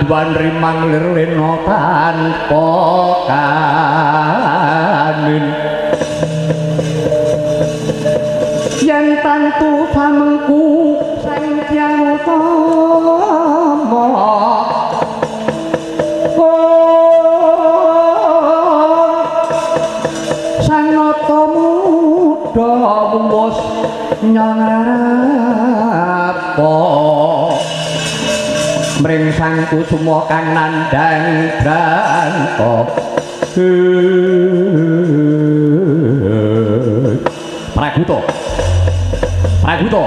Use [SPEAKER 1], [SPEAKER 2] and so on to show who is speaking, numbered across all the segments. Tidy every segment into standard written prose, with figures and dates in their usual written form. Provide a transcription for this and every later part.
[SPEAKER 1] Kaduan rimang lir lena tanpa kanin. Yen tantu pamengku sang Hyang Utama sang nata muda wumus nyangrapa mring sang kusuma kang nandhang branta. Praguta, Praguta,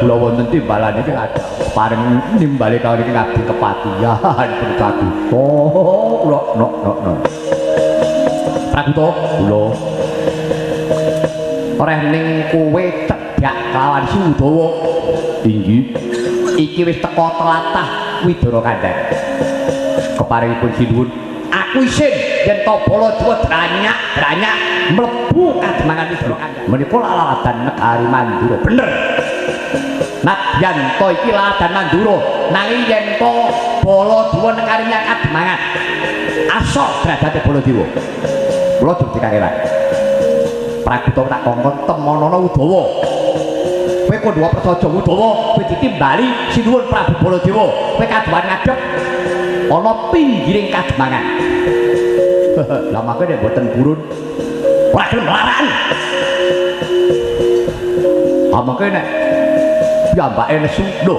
[SPEAKER 1] kula wonten timbalan iki pareng nimbali kawula iki ngabdi kepatihan Praguta. Kula no no no. Praguta kula oreh ning kowe cedhak kelawan Sudawa. Inggih. Iki wis teka tlatah Widara Kandhang. Keparingipun sinuwun, aku isin yen to Baladewa dranyak-dranyak mlebu kademangan Widara Kandhang. Menika laladan negari Mandura. Bener. Nadyan to iki laladan Mandura, nanging yen to Baladewa negari kademangan asor derajate Baladewa. Kula durung dikakelan. Praguta tak kongkon temonono Udawa. Kowe kudu prasaja Udawa, kowe ditimbali sinuwun Prabu Baladewa. Kowe kaduwan ngadhep ana pinggiring kademangan. Lah mangke nek mboten purun ora gelem laran. Ah mangke nek piyambake nesu, lho.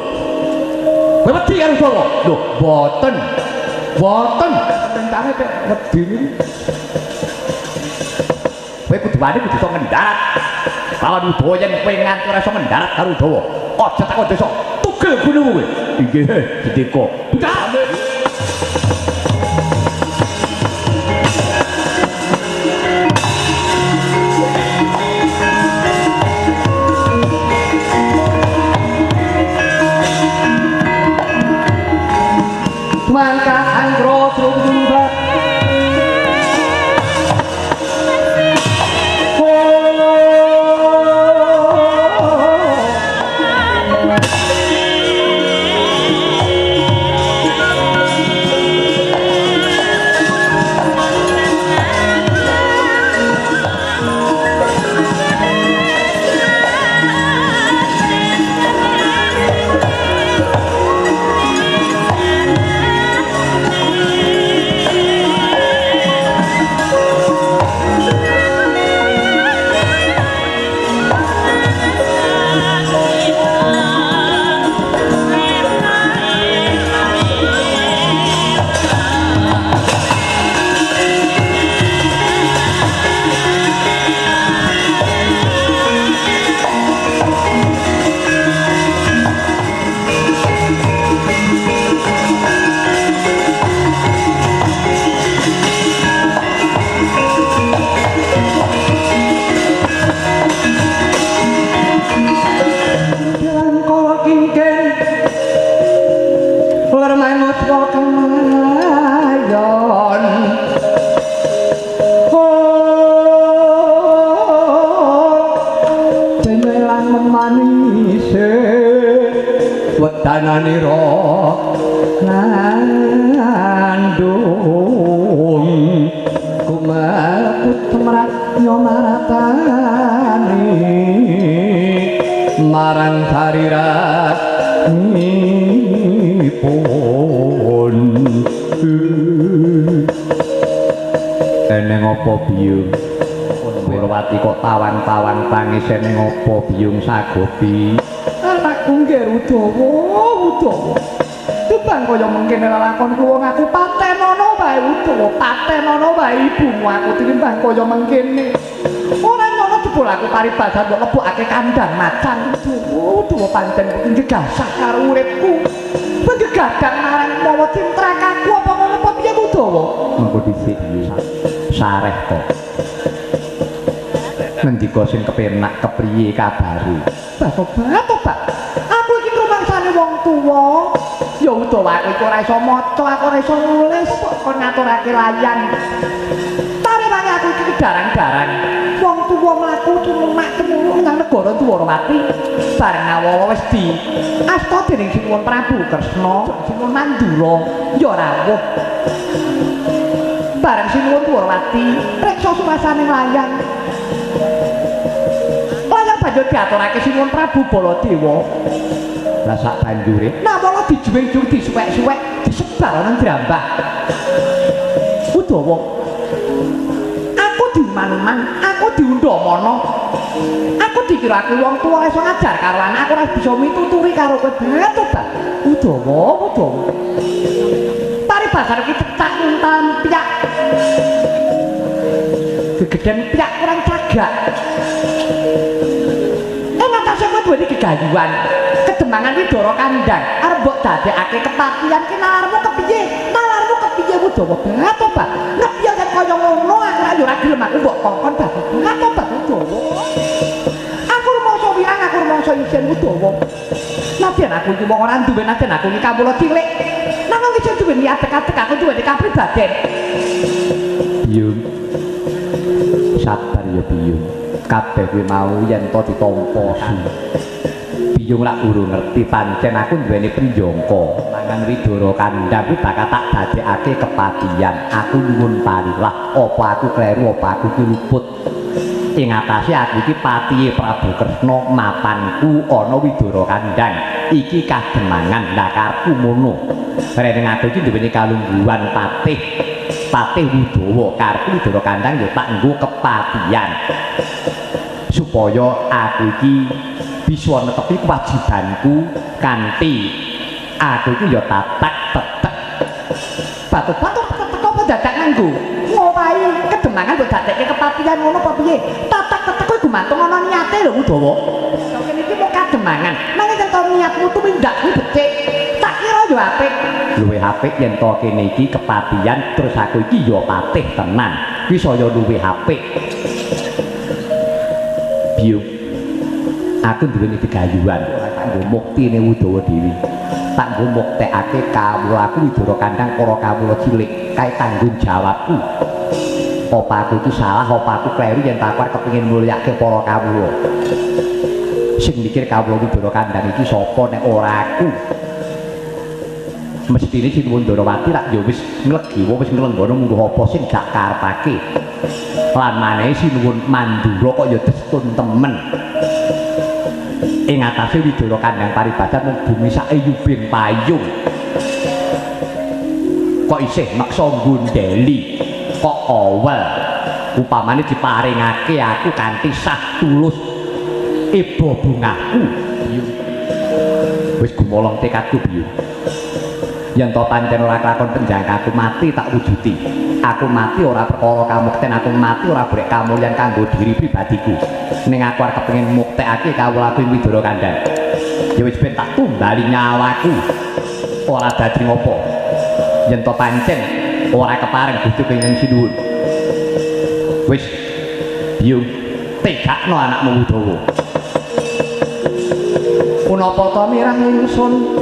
[SPEAKER 1] Kowe wedi karo Udawa? Lho, mboten. Mboten. Tentane kek wedi niku. Kowe kudu wani kudu iso ngendarat. Lawan Udawa yen kowe nganti ora iso ngendarat karo Udawa, aja takon desa, tugel gunung kowe. Inggih, Jendeka. Budal.
[SPEAKER 2] Mangka angro sumba
[SPEAKER 1] wedananira nandung kumekut temrat yo maratani marang sariranipun. Eneng apa biyung Purwati kok tawang-tawang tangis eneng apa biyung Sagopi?
[SPEAKER 2] Anakku nggih Udawa, Udawa. Tebang kaya mengkene lelakon kuwi wong aku patenono wae Udawa, patenono wae ibumu aku tinimbang kaya mengkene. Ora nyono jebul aku paribasan mbok lebokake kandhang macan. Udawa, Udawa pancen gegasah karo uripku. Gegadang marang mawa cintrakaku apa ngono apa piye Udawa?
[SPEAKER 1] Mengko dhisik sareh to. Ngendika sing kepenak kepriye kabare?
[SPEAKER 2] Tobat, tobat. Aku iki ngrumangsane wong tuwa. Ya Udawa aku iki ora iso maca, aku ora iso nulis, kok kon ngaturake layan. Tarewangi aku iki kedarang-darang. Wong tuwa mlaku tumemak tumurun nang negara Dwarawati. Bareng Nawala wis di asta dening Sinuwun Prabu Kresna, Sinuwun Mandura ya rawuh. Bareng Sinuwun Dwarawati reksa surasane layang. Layang banjur diaturake Sinuwun Prabu Baladewa.
[SPEAKER 1] Lah sak banjure
[SPEAKER 2] Nawala dijuwing-juwing disuwek-suwek disebar nang drambah. Udawa, aku diuman-uman, aku diundhamana. Aku dikira aku wong tuwa iso ngajar karo anak, aku ora bisa mituturi karo kowe batobat. Udawa, Udawa. Paribasan iki cecak nguntal piyak. Gegeden piyak kurang cagak. Atase kowe duweni gegayuhan, kedemangan Widara Kandang, arep mbok dadekake kepatihan ki nalarmu kepiye? Nalarmu kepiye Udawa? Batobat. Ngepiye yen kaya ngono aku ora yo ora gelem aku mbok kongkon batobat Udawa. Aku rumangsa wirang, aku rumangsa isin Udawa. Nadyan aku iki wong ora duwe, nadyan aku iki kawula cilik. Nanging isih duwe adeg-adeg, aku duwe kapribaden.
[SPEAKER 1] Biyung. Sabar ya Biyung. Kabeh kuwi mau yen to ditampa. Biyung lak urung ngerti pancen aku duweni penjangka. Mangan Widara Kandang kuwi bakal tak dadekake kepatihan. Aku nyuwun parilah, apa aku kleru, apa aku ki luput. Ing atase aku iki patihe Prabu Kresna, mapanku ana Widara Kandang. Iki kademangan lha karepku ngono. Rene aku iki duweni kalungguhan patih. Patih Widawa, karepku Widara Kandang ya tak nggo kepatihan. Supaya aku iki bisa netepi kewajibanku kanthi aku iki ya tatak tetek.
[SPEAKER 2] Batu-batu tetek apa dadak nganggo ngowahi kedemangan mbok dadekke kepatihan ngono apa piye? Tatak tetek kuwi gumantung ana niate lho Udawa. Kene iki mung kademangan, nanging yen to niatmu tumindak kuwi becik, tak kira yo apik.
[SPEAKER 1] Luwih apik yen to kene iki kepatihan terus aku iki ya patih tenan. Kuwi saya luwih apik. Biyung, aku duweni gegayuhan, tak nggo muktine Udawa dewi. Tak nggo muktekake kawulaku Widara Kandang para kawula cilik kae tanggung jawabku. Apa aku iki salah, apa aku kleru yen tak arep kepengin mulyake para kawula. Sing mikir kawula Widara Kandang iki sapa nek ora aku? Mestine Sinuwun Ndorowati rak ya wis nglegiwa, wis nglenggono mungguh apa sing gak karepake. Lan manehe Sinuwun Mandura kok ya destun temen. Ing atase Widara Kandang paribasan mung bumi sak eyubing payung. Kok isih meksa nggundeli, kok awel. Upamane diparingake aku kanthi sah tulus eba bungahku. Wis gumolong tekadku Biyung. Yen to pancen ora kelakon penjangkaku mati tak wujudi. Aku mati ora perkara kamukten, aku mati ora golek kamulyan kanggo diri pribadiku. Ning aku arep kepengin muktekake kawulaku ing Widara Kandang. Ya wis ben tak tumbali nyawaku. Ora dadi ngopo. Yen to pancen ora kepareng Gusti ingkang sinuwun. Wis Biyung, tegakno anakmu Udawa.
[SPEAKER 2] Punapa ta mirah ingsun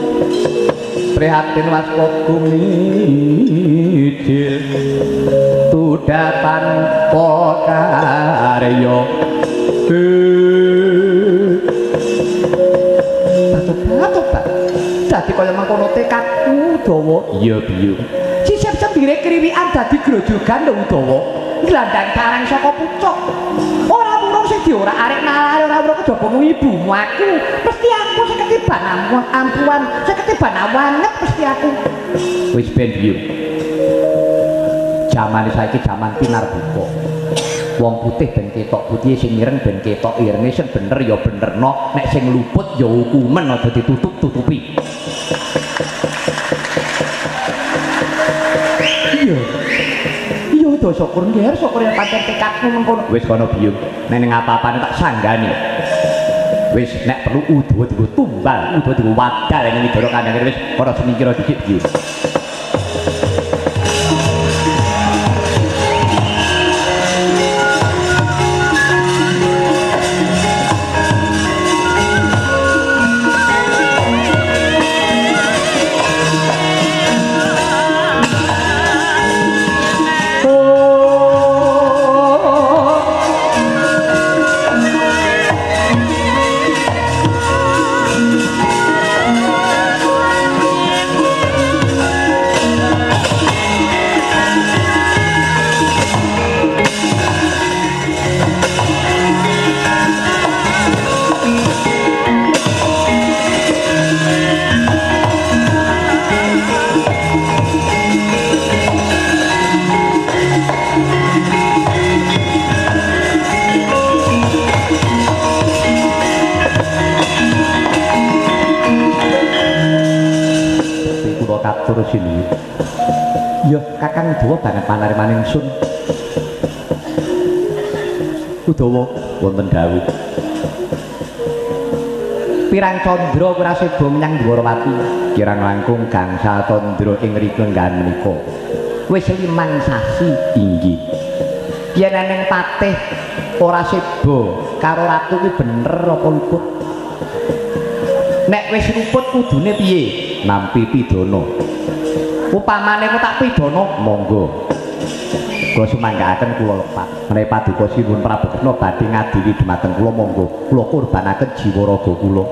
[SPEAKER 2] prihatin waspada gumijil tuda tanpa karya. Batu-batu dadi kaya mengkono tekadku Udawa.
[SPEAKER 1] Iya Biyung.
[SPEAKER 2] Sisip sembire kriwikan dadi grojogan lho Udawa. Nglandang karang saka pucuk. Ora wurung sing diorak-arik nalare, ora wurung kejaba mung ibumu aku. Mesti aku sing ketiban ampuan, sing ketiban awanget mesti aku.
[SPEAKER 1] Wis ben Biyung. Jamane saiki jaman tinarbuka. Wong putih ben ketok putih, sing ireng ben ketok irenge, sing bener ya benerno, nek sing luput ya hukumen, aja ditutup-tutupi.
[SPEAKER 2] Iya. Iya do syukur nggih, syukur yen pancen tekadmu mengkono.
[SPEAKER 1] Wis kono Biyung, nek ning apa-apane tak sanggani. Wis nek perlu Udawa dienggo tumbal, Udawa dienggo wadal ning Widara Kandang wis ora semingkira dikit Biyung.
[SPEAKER 2] Oh.
[SPEAKER 1] matur sinuwun. Ya, Kakang Udawa banget panariman ingsun. Udawa wonten dawuh. Pirang candra ora seda menyang Dwarawati? Kirang langkung gangsal candra ing riklenggahan menika. Wis 5 sasi inggih. Yen eneng patih ora seda karo ratu kuwi bener apa luput? Nek wis luput kudune piye? Nampi pidana. Upamane ku tak pidana, monggo. Kula sumanggaaken kula lepat. Menawi paduka Sinuwun Prabu Kresna badhe ngadili dhumateng kula monggo. Kula kurbanaken jiwa raga kula.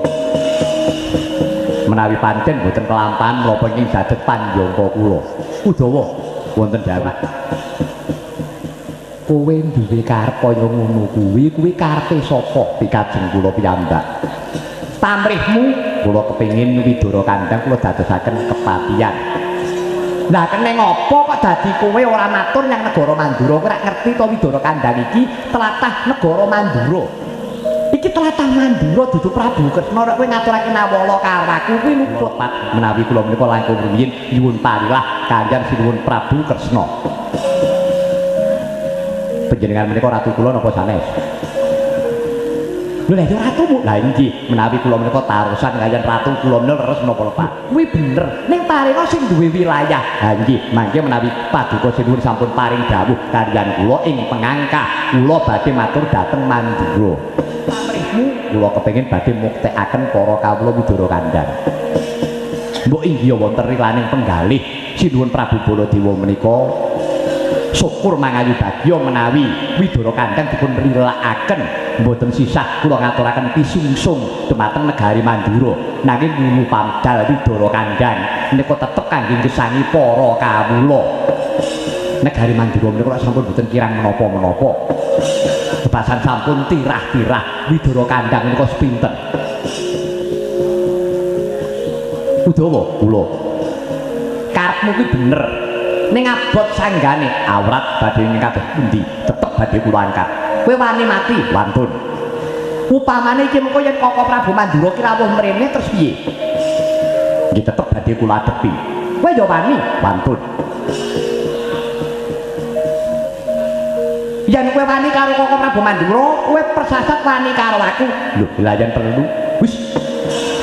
[SPEAKER 1] Menawi pancen boten kelampahan menapa ingkang dados panjangka kula. Udawa wonten dawuh. Kowe duwe karep kaya ngono kuwi, kuwi karepe sapa? Pikajeng kula piyambak. Pamrihmu kula kepengin Widara Kandhang kula dadosaken kepatihan. Lah kene ngopo kok dadi kowe ora matur nyang negara Mandura? Kowe ora ngerti to Widara Kandhang iki tlatah negara Mandura. Iki tlatah Mandura dudu Prabu Kresna. Nek kowe ngaturake nawala karo aku kuwi luput. Menawi kula menika langkung rumiyin nyuwun parilah kaliyan Sinuwun Prabu Kresna. Panjenengan menika ratu kula napa sanes? Lho lha ratumu? Lah inggih, menawi kula menika tarusan kaliyan ratu kula menika leres menapa lepat? Kuwi bener. Ning paringa sing duwe wilayah. Ha inggih, mangke menawi paduka sinuwun sampun paring dawuh kaliyan kula ing pengangkah, kula badhe matur dhateng Mandura. Pamrihmu kula kepengin badhe muktekaken para kawula Widara Kandhang. Mbok inggih wonten rilaning penggalih Sinuwun Prabu Baladewa menika syukur mangayu bagya menawi Widara Kandhang dipun rilakaken mboten sisah kula ngaturaken pisungsung dumateng negari Mandura. Nanging wulu pamdal Widara Kandhang menika tetep kangge ngesangi para kawula. Negari Mandura menika sampun mboten kirang menapa-menapa. Bebasan sampun tirah-tirah Widara Kandhang menika sepinten. Udawa kula karepmu kuwi bener. Ning abot sanggane awrat badhe kados pundi tetep badhe kula angkat. Kowe wani mati wantun. Upamane iki mengko yen Koko Prabu Mandura ki rawuh mrene terus piye? Nggih tetep badhe kula adepi. Kowe ya wani wantun. Yen kowe wani karo Koko Prabu Mandura, kowe persasat wani karo aku. Lho, lha yen perlu. Wis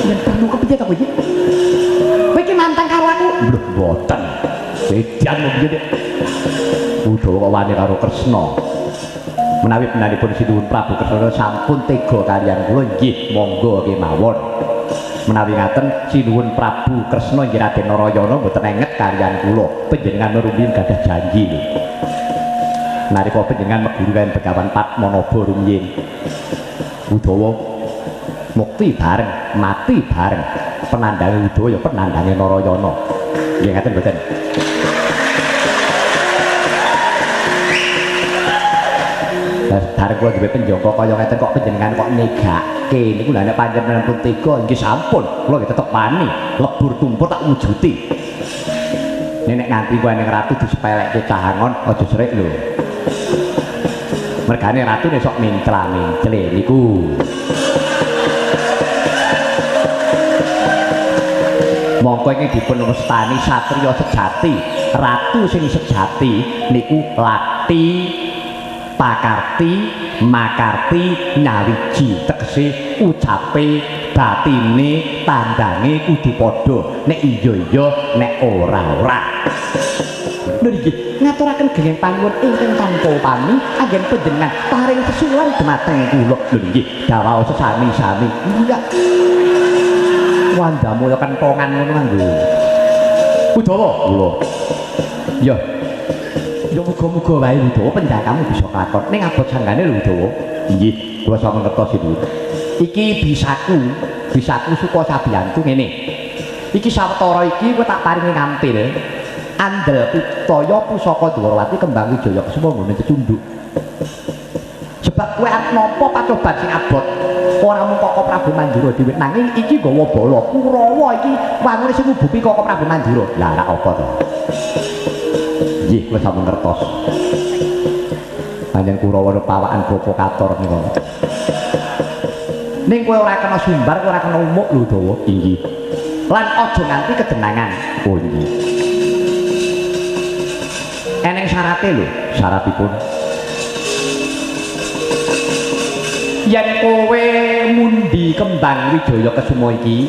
[SPEAKER 1] yen perlu kepiye to kowe iki? Kowe iki nantang karo aku? Lho, mboten. Bejan kok piye, Dik? Udawa kok wani karo Kresna. Menawi benaripun Sinuwun Prabu Kresna sampun tega kaliyan kula nggih monggo kemawon. Menawi ngaten Sinuwun Prabu Kresna nggih Raden Narayana mboten enget kaliyan kula. Panjenengan rumiyin gadah janji lho. Nalika panjenengan meguru kaliyan Begawan Padmanaba rumiyin. Udawa mukti bareng, mati bareng. Penandange Udawa ya penandange Narayana. Nggih ngaten mboten? Bareng kula duwe penjangka kaya ngeten kok panjenengan kok negake niku lha nek panjenengan pun tega nggih sampun kula nggih tetep wani lebur tumpur tak wujuti. Nek nganti kowe ning ratu disepelekke cah angon aja serik lho. Mergane ratu nek sok mencla-mencle niku. Mongko iki dipun wastani satriya sejati, ratu sing sejati niku Lati Pakarti Makarti Nyawiji, tegese ucape batine tandange kudu padha, nek iya iya nek ora ora. Lho nggih ngaturaken genging panuwun ingkang tanpa upami anggen panjenengan paring sesulan dumateng kula. Lho nggih dawuh sesami-sami. Iya. Wandamu ya kentongan ngono nganggo. Udawa kula. Ya. Ya muga-muga wae Udawa penjakamu bisa kelakon. Ning abot sanggane lho Udawa. Nggih, kula sampun ngertos itu. Iki bisaku, bisaku suka sabiyantu ngene. Iki sawetara iki kowe tak paringi ngampil. Andel Pitaya pusaka Dwarawati Kembang Wijaya Kusuma nggone cecunduk. Sebab kowe arep nampa pacoban sing abot. Ora mung Koko Prabu Mandura dhewe, nanging iki nggawa bala Kurawa iki wangune sing ngubuki Koko Prabu Mandura. Lah lha apa to? Nggih, kula sampun ngertos. Panjenengan Kurawa pawakan bapa kator nika. Ning kowe ora kena sumbar, kowe ora kena umuk lho Dawa. Inggih. Lan aja nganti kedenangan. Oh nggih. Eneng syarate lho, syaratipun. Yen kowe mundi kembang Wijaya Kesuma iki,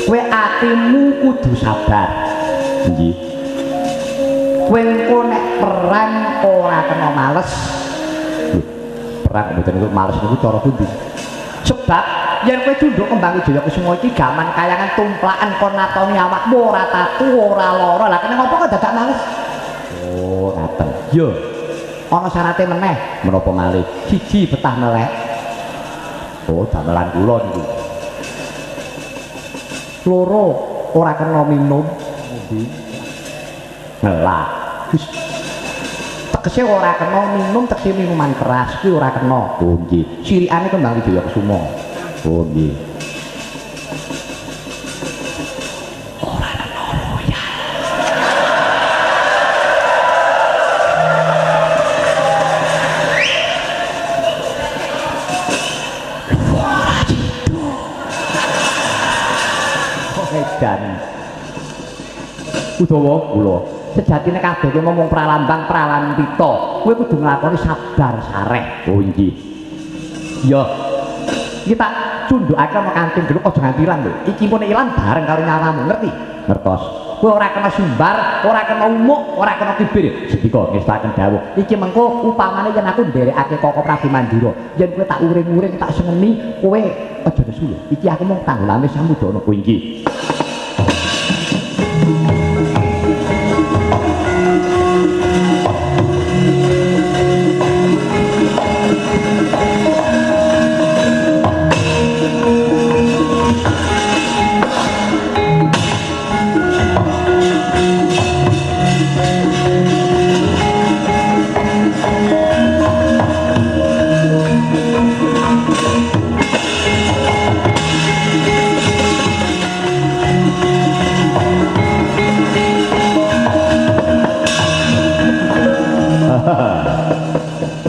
[SPEAKER 1] kowe atimu kudu sabar. Nggih. Kowe engko nek perang ora kena males. Lho, perang mboten niku males niku cara pundi? Sebab yen kowe tunduk kembang Wijaya Kesuma iki gaman kayangan tumplakan kon natoni awakmu ora tatu ora lara. Lah kene ngopo kok dadak males? Oh, ngaten. Yo. Ana syarate meneh, menapa malih? Siji betah melek. Oh, damelan kula niku. Loro, ora kena minum, ngombe. Ngelak. Wis. Tegese ora kena minum, tegese minuman keras kuwi ora kena. Oh, nggih. Sirikane kembang Wijaya Kesuma. Oh, nggih. Ora kena royal. Ora jitu. Edan. Udawa kula. Sejatine kabeh ki ngomong pralambang pralantita. Kowe kudu nglakoni sabar sareh. Oh nggih. Ya. Iki tak cundhukake ana kanting geluk aja nganti ilang lho. Iki pun ilang bareng karo nyawamu, ngerti? Ngertos. Kowe ora kena sumbar, ora kena umuk, ora kena kibir. Sendika ngestaken dawuh. Iki mengko upamane yen aku nderekake Koko Prabu Mandura, yen kowe tak uring-uring tak sengeni, kowe aja nesu lho. Iki aku mung tanggulane samudana. Oh nggih.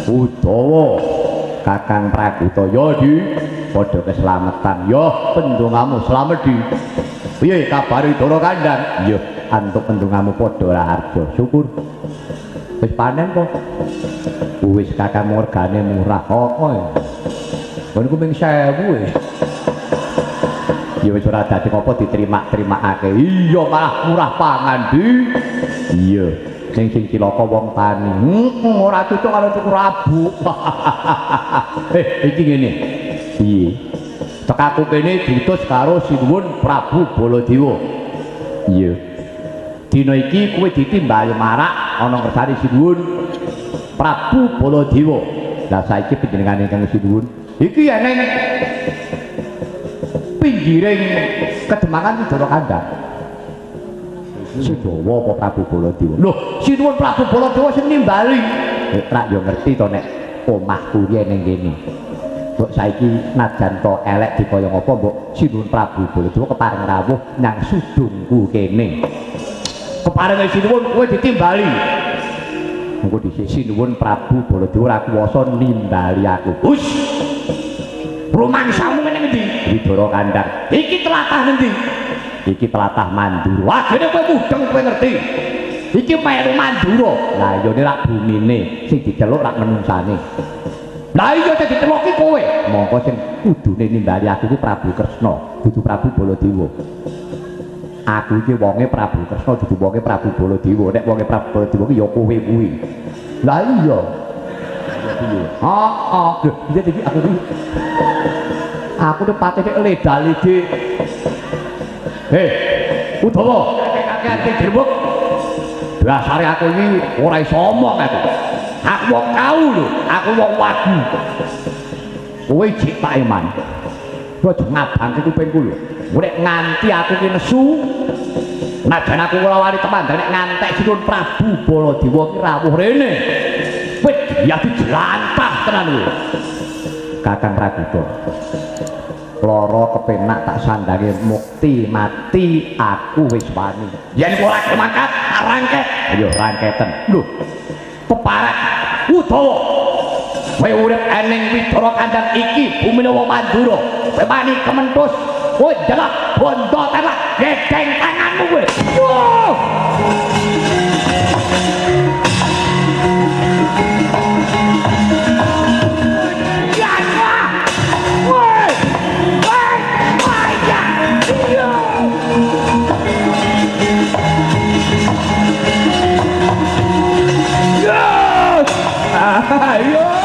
[SPEAKER 1] Udawa Kakang Pragutaya di padha keslametan ya pendongamu slamet di piye kabare Dara Kandang ya antuk pendongamu padha raharja syukur wis panen kok wis Kakang regane murah kok nggon ku ming 1000 ya wis ora dadi apa diterima-terimakake iya malah murah pangan di iya sing sing cilaka wong tani. Ora cocok karo tuku rabuk. Iki ngene. Piye? Tekaku kene diutus karo Sinuwun Prabu Baladewa. Iya. Dina iki kowe ditimbali marak ana ngersane Sinuwun Prabu Baladewa. Lah saiki panjenengane ingkang Sinuwun iki eneng pinggiring kedemangan Widara Kandang. Sidawa apa Prabu Baladewa? Loh, Sinuwun Prabu Baladewa sing nimbali. Rak yo ngerti to nek omahku riyen ning kene. Mbok saiki najan to elek dikaya ngapa mbok Sinuwun Prabu Baladewa kepareng rawuh nang sudungku kene. Kepareng Sinuwun kowe ditimbali. Engko dhisik Sinuwun Prabu Baladewa ora kuwasa nimbali aku. Hus. Rumangsamu ngene ngendi? Widara Kandang. Iki tlatah ngendi? Iki tlatah Mandura. Wah, dene kowe mudeng kowe ngerti. Iki melu Mandura. Lah iya nek bumine sing diceluk rak menungsane. Lah iya sing diceluki kowe. Mongko sing kudune nimbali aku iki Prabu Kresna, dudu Prabu Baladewa. Aku iki wonge Prabu Kresna, dudu wonge Prabu Baladewa. Nek wonge Prabu Baladewa ki ya kowe kuwi. Lah iya. Piye? Heeh. Lho, piye iki aku iki? Aku tuh patene ledalede. Hei, Udawa, kakek-kakek direbuk. Dasare aku iki ora iso omong aku. Aku wong kau lho, aku wong wagu. Kowe jek tak iman. Kowe aja ngabangke kupingku lho. Nek nganti aku ki nesu, najan aku ora wani teman, nek ngantek Sinuwun Prabu Baladewa ki rawuh rene. Kowe ya dijelantah tenan kowe. Kakang Praguta. Lara kepenak tak sandange mukti mati aku wis wani. Yen ora mangkat tak rangket. Ayo rangketen. Lho. Peparak Udawa. Kowe urip eneng Widara Kandang iki bumine wong Mandura. Kowe wani kementhus, kowe jelek. Bondo telak gedeng tanganmu kowe. Yo. Ayo.